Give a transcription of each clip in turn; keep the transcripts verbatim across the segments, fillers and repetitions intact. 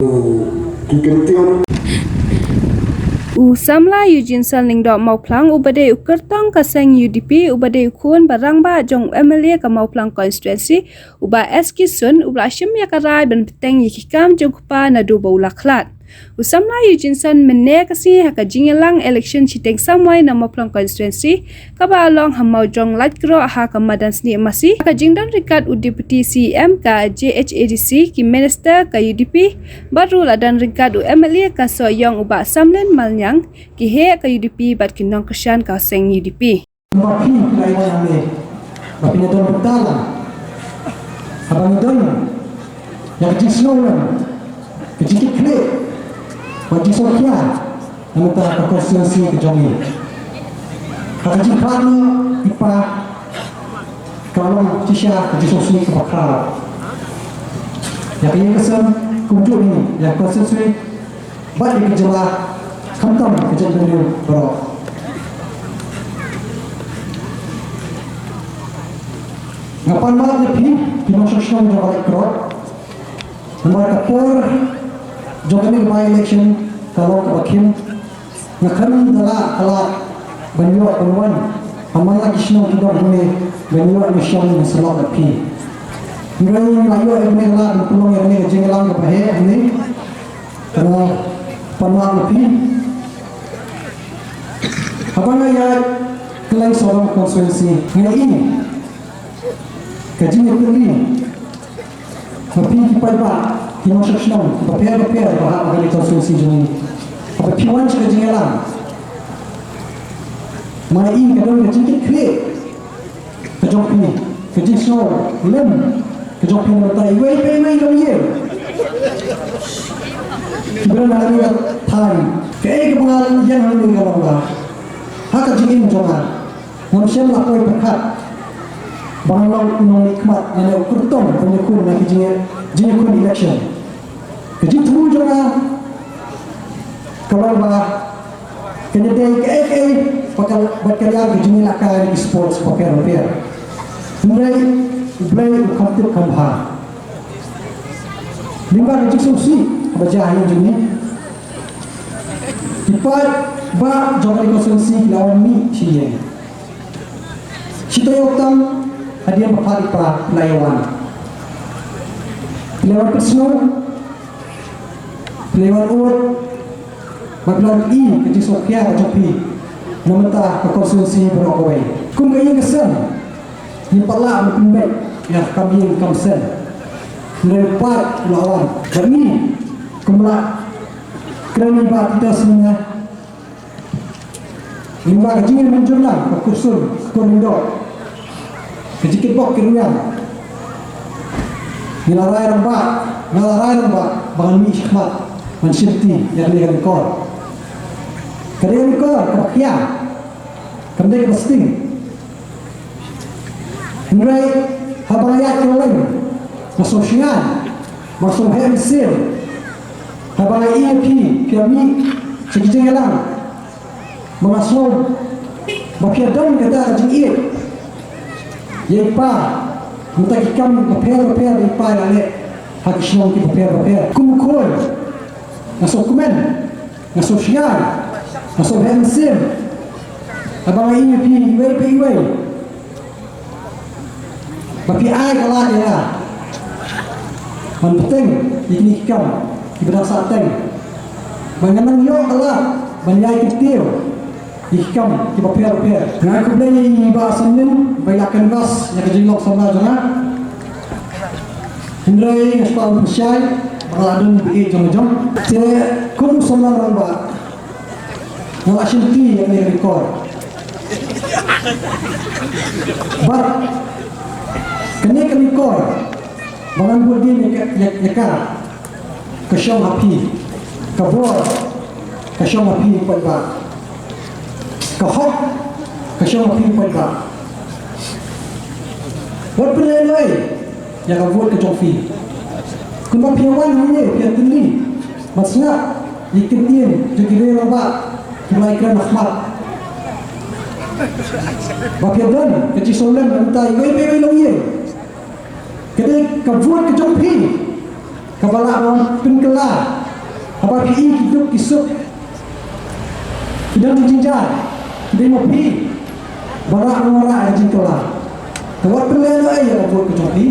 U Samla Eugene Salningdoh Mawphlang uba dei u kyrtong ka seng U D P uba dei u khun ba rangbah jong u M L A ka Mawphlang constituency, u Bah S K Sun, u la shim ïa ka rai ban bteng ïa ki kam jong u kpa naduh ba u la khlad. U Samla Eugene Sun mynne ka sngi ha ka jingïalang election shiteng samoi na Mawphlang constituency, kaba long ha Mawjong Laitkroh ha ka madan Sniehmasi, ha ka jingdon ryngkat u Deputy C E M ka J H A D C, ki minister ka U D P, bad ruh la don ryngkat u M L A ka Sohiong u Bah Samlin Malniang, ki heh ka U D P bad ki nongkyrshan ka seng U D P. Ba phi phi la ïa wan hangne ba phin ïa don bynta lang. Haba ngi don ïa ka jingsngew lem, ka jingkitkhlieh bad jingsngewkhia na bynta ka constituency ka jong ngi. Ha ka jingpyrkhat i pa ka long shisha ka jingsngewsih kaba khraw. Ïa ka ïing ka sem kumjuh hi ïa ka constituency bad ïa ka jylla khamtam ka jaitbynriew baroh. Nga pan map ïa phi, phi nongshong shnong jong ka Laitkroh. Namar ka por jong kane ka by-election ka long kaba khim. Nga khlem da lah ka lad ban ïoh ban wan ha man la ki shnong ki dong hangne ban ïoh ban shong ban sylloh bad phi. Hynrei nga la ïoh ïa kane ka lad ban pynlong ïa kane ka jingïalang kaba heh hangne. Ka la pan map ïa phi. Haba nga ïaid kylleng Sohiong constituency, nga ïohi ka jingïatylli ba phi ki paidbah, ki nongshong shnong bapher bapher ba hap ha kane ka constituency jong ngi, haba phi wan sha ka jingïalang, ma nga ïohi ka don ka jingkitkhlieh ka jong phi, ka jingsngew lem ka jong phi na bynta iwei pa iwei i longïing. Ki briew na kane ka thaiñ, kaei kaba nga ïeng hangne ka long ba ha ka jingim jong nga ngam shym la poi pyrkhat ba ngan long u nongmihkhmat lane u kyrtong ban ïakhun na ki jingïa-, jingïakhun election. Ka jingthmu jong nga ka long ba kan ïadei kaei kaei bad ka, bad ka liang ka jingïalehkai na ki sports bapher bapher. Hynrei U Blei u kham tip kham bha. Lyngba ka jingsngewsih kaba jia ha ïing jong ngi, ki paidbah jong kane ka constituency ki la wan mih sha ïing. Shi taïew tam hadien ba phi, i pa, phi la ïa wan, phi la wan pynsngew, phi la wan ud, bad phi la wan ïohi ka jingsngewkhia ka jong phi na bynta ka constituency baroh kawei. Kum ka ïing ka sem, ngim pat lah ban pynbeit ïa ka kam ïing kam sem. Hynrei u paid u la wan bad ngi kum la kren ïa i Bah Peter Sniang, lyngba ka jingïamynjur lang ka kursun ka kur Lyngdoh, ka jingkitbok kitrwiang, ngi la rai rangbah, nga la rai rangbah ba ngan mih shakhmat ban shimti ïa kane ka lyngkor. Ka dei ka lyngkor kaba khia, kam dei kaba sting. Hynrei haba nga ïaid kylleng, nga sngewsynei, nga sngewheh mynsiem haba nga ïohi ïa phi, phi ïa mih sha ki jingïalang. Ba nga sngew ba phi ïa don kata ka jingïeit ïa i pa na bynta ki kam bapher bapher ba i pa i la leh ha ki shnong ki bapher bapher. Kum u khun, nga sngewkmen, nga sngewsynei, nga sngewheh mynsiem haba nga ïohi ïa phi iwei pa iwei ba phi ai ka lad ïa nga ban bteng ïa kine ki kam kiba dang sah teng, ba ngan nang ïoh ka lad ban ïai kyntiew ïa ki kam kiba pher bapher. Nga ai khublei ïa i Bah Samlin ba i la canvass ïa ka jinglong samla jong nga. Hynrei nga shu pynshai ba nga la don ba ïeit jong nga jong. Te kum u samla rangbah, nga la shimti ïa kane ka lyngkor. Bad kane ka lyngkor ba ngan bud dien ïa ka, ïa, ïa ka, ka shong ha phi. Ka bor ka shong ha phi, paidbah. Ka hok ka shong ha phi, paidbah. Wat pynlehnohei ïa ka vote ka jong phi. Kumba phi wan hangne phi ïatylli ban sngap ïa ki ktien jong ki rangbah kiba la ïakren ha khmat. Ba phi ïadon ka jingsngewlem na bynta iwei pa iwei i longïing. Ka dei ka vote ka jong phi. Kaba lah ban pynkylla haba phi i ki duk ki suk, ki don ki jingjia, ki dei ma phi ba lah ban wanrah ïa ka jingkylla. Te wat pynlehnohei ïa ka vote ka jong phi.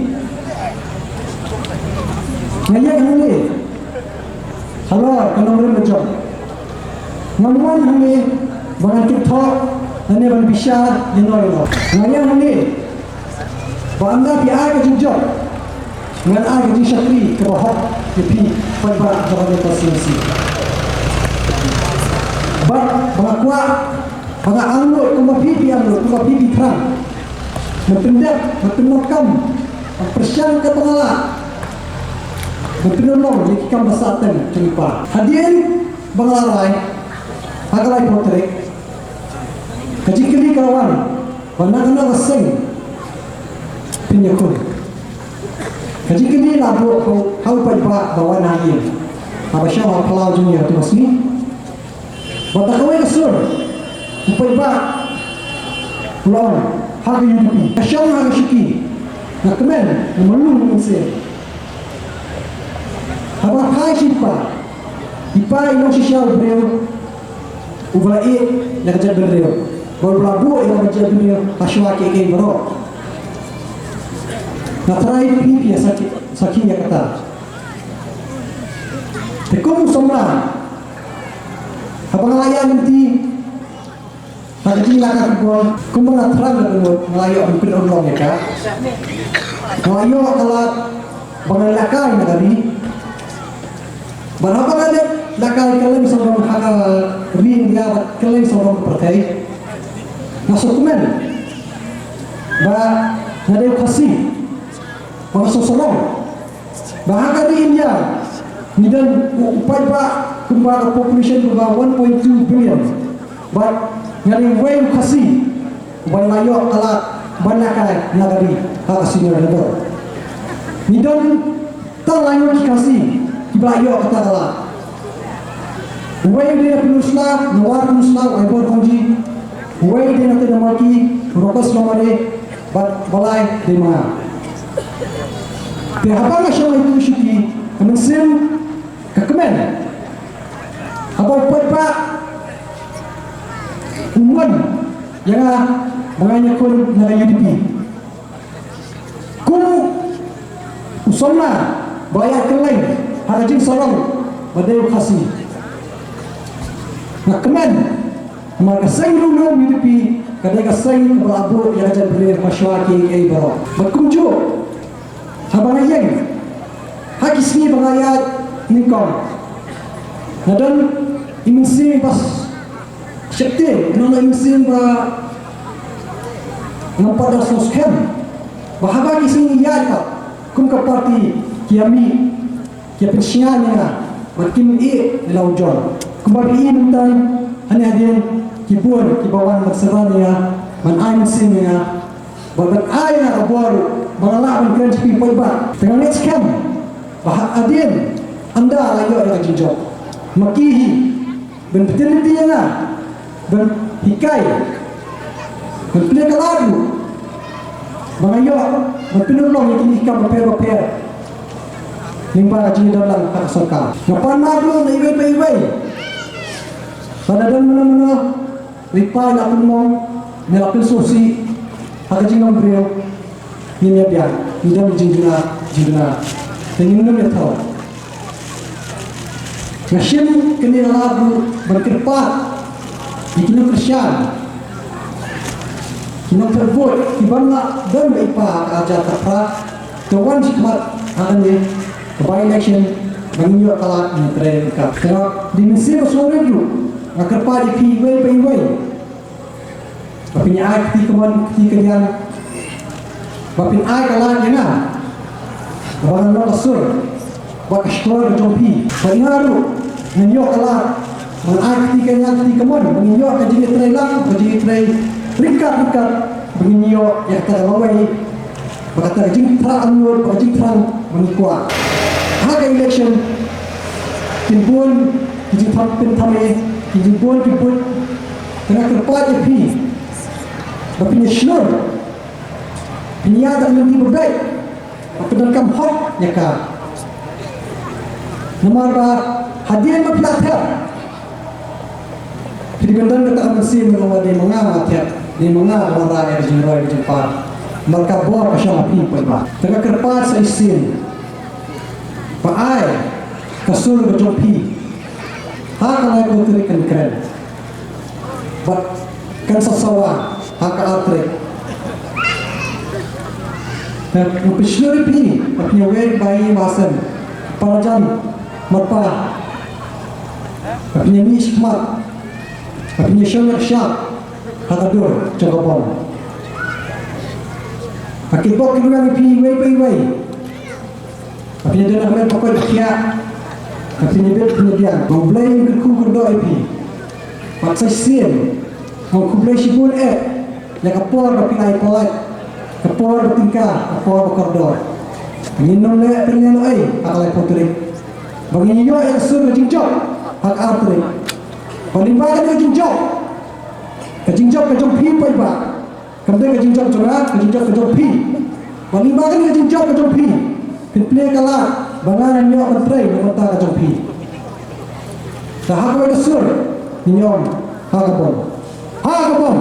Nga ïeng hangne halor ka nongrim ka jong. Ngam wan hangne ba ngan kynthoh lane ban bishar ïano ïano. Nga ïeng hangne ba ynda phi ai ka jingjop, ngan ai ka jingshakri kaba hok ïa phi paidbah jong kane ka constituency. Bad ba nga kwah ba nga angnud kumba phi phi angnud, kumba phi phi thrang. Ban pyndep, ban pyndonkam, ban pyrshang katba nga lah, ban pynurlong ïa ki kam ba sah tem jong i pa. Hadien ba nga la rai ha ka laiphew tarik, ka jingkylli ka la wan ba na kano ka seng phin ïakhun. Ka jingkylli la buh ha u paidbah ba wan ha ïing, haba shong ha phyllaw jong ngi ha uta u sngi. Bad ha kawei ka sur u paidbah u la ong ha ka U D P, ka shong ha ka shuki, nga kmen, nga mlung mynsiem. Haba phai sha i pa, i pa i long shisha u briew uba la ïeh ïa ka jaitbynriew, uba la buh ïa ka jaitbynriew ha shuwa kiei kiei baroh. Nga tharai phi phi ïa sakhi, sakhi ïa kata. Te kum u samla, haba nga la ïaid lynti ha ka jingïalehkai football, kumba nga thrang da ka ngut, nga la ïoh ban pynurlong ïa ka. Nga la ïoh ka lad ba ngan lehkai na ka ri. Bad haba nga dep lehkai kylleng sawdong ha ka ri India bad kylleng sawdong ka pyrthei, nga sngewkmen ba nga dei u Khasi, ba nga sngewsarong ba ha ka ri India ngi don u, u paidbah kumba ka population kumba one point two billion. Bad nga dei uwei u Khasi uba la ïoh ka lad ban lehkai na ka ri ha ka senior level. Ngi don tang lai ngut ki Khasi kiba la ïoh kata ka lad. Uwei u dei na Pynursla, na War Pynursla, u Aibor Kongji. Uwei u dei na Tedamaki, u Rokas Longmare, bad balei dei ma nga. Te haba nga shong ha itu shuki, ka mynsiem ka kmen. Haba u paidbah u mon ïa nga ba ngan ïakhun na ka U D P. Kum u samla ba ïaid kylleng ha ka jingsarong ba dei u Khasi, nga kmen. Namar ka seng ruh U D P ka dei ka seng kaba la buh ïa ka jaitbynriew ha shuwa kiei kiei baroh. Bad kumjuh, haba nga ïeng ha ki sngi ba nga ïaid nyngkong, nga don i mynsiem ba sheptieng, nga don i mynsiem ba ngam pat da sngewskhem ba haba ki sngi ïaid pat, kum ka party ki ïa mih, ki ïa pynshngaiñ ïa nga bad kim ïeh ïa la u John. Kumba phi i mynta hangne hadien, ki bun kiba wan ban syrang ïa nga, ban ai mynsiem ïa nga, bad ban ai ïa nga ka bor ba nga lah ban kren sha phi paidbah. Te nga ngeit skhem ba ha hadien ynda la ïoh ïa ka jingjop, ma ki hi ban pyntip ïa nga, ban hikai, ban pynïakhlad ruh ba nga ïoh ban pynurlong ïa kine ki kam bapher bapher lyngba ka jingïadon lang ha ka sorkar. Nga pan map ruh na iwei pa iwei, lada don mano mano, ri pa, la pynmong ne la pynsngewsih ha ka jinglong briew, ngin ïa biang, ngin don jingjynjar, jingjynjar. Te ngin nym ïathaw. Nga shim kane ka lad ruh ban kyrpad ïa ki nongkyrshan, ki nongtyrbuh, kiba la don bad i pa ha ka arhajar khatphra, to wan shakhmat ha kane ka by-election ba ngin ïoh ka lad, ngin trei ryngkat. Te nga dei mynsiem ba sngewrit ruh, nga kyrpad ïa phi iwei pa iwei ba phin ai kti kamon kti kadiang, ba phin ai ka lad ïa nga ba ngan long ka sur bad ka shkor ka jong phi. Bad nga ruh ngan ïoh ka lad ban ai kti kadiang kti kamon, ba ngin ïoh ka jingïatreilang, ka jingïatrei ryngkat ryngkat, ba ngin ïoh ïa kata ka lawei, ba kata ka jingthrang angnud, ba ka jingthrang ba ngi kwah. Ha ka election kin bun ki jingthap pynthame, kin bun ki bun. Te nga kyrpad ïa phi ba phin ïa shlur, phin ïa da lynti ba beit, ba phin donkam hok ïa ka. Namar ba hadien ba phi la thep, phi dei ban don kata ka mynsiem ba dei ma nga nga thep, dei ma nga nga wanrah ïa ka jingroi ka jingpar. Namar ka bor ka shong ha phi paidbah. Te nga kyrpad sa shisien ba ai ka sur ka jong phi ha ka laiphew tarik kan kren. Bad kan sa sawa ha ka ar tarik. Nga pynshoi ïa phi ba phin ïa weng ba ïa ba sem, para jan mat pa, ba phin ïa mih shakhmat, ba phin ïa shong ïa shap ha ka dur jong ka bom. Ba ki bok ki ruh ïa phi iwei pa iwei. Ba phin ïa don ha ka met ba koit ba khiah, ba phin ïa bit phin ïa biang. Ba U Blei un kyrkhu kyrdoh ïa phi. Bad sa shisien nga khublei shibun eh ïa ka por ba phi la ïa pynlait, ka por ba tyngka, ka por ba kordor. Ngin ym leh pynlehnohei ha ka laiphew tarik. Ba ngin ïoh ïa ka sur ka jingjop ha ka ar tarik. Ba lyngba kane ka jingjop, ka jingjop ka jong phi paidbah. Kam dei ka jingjop jong nga, ka jingjop ka jong phi. Ba lyngba kane ka jingjop ka jong phi, phin plie ka lad ba ngan ïoh ban trei na ka bynta ka jong phi. Te ha kawei ka sur ngin ong ha ka bom. Ha ka bom.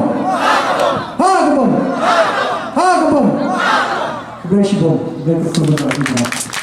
Ha ka bom. Ha ka bom. Khublei shibun. Khublei shibun.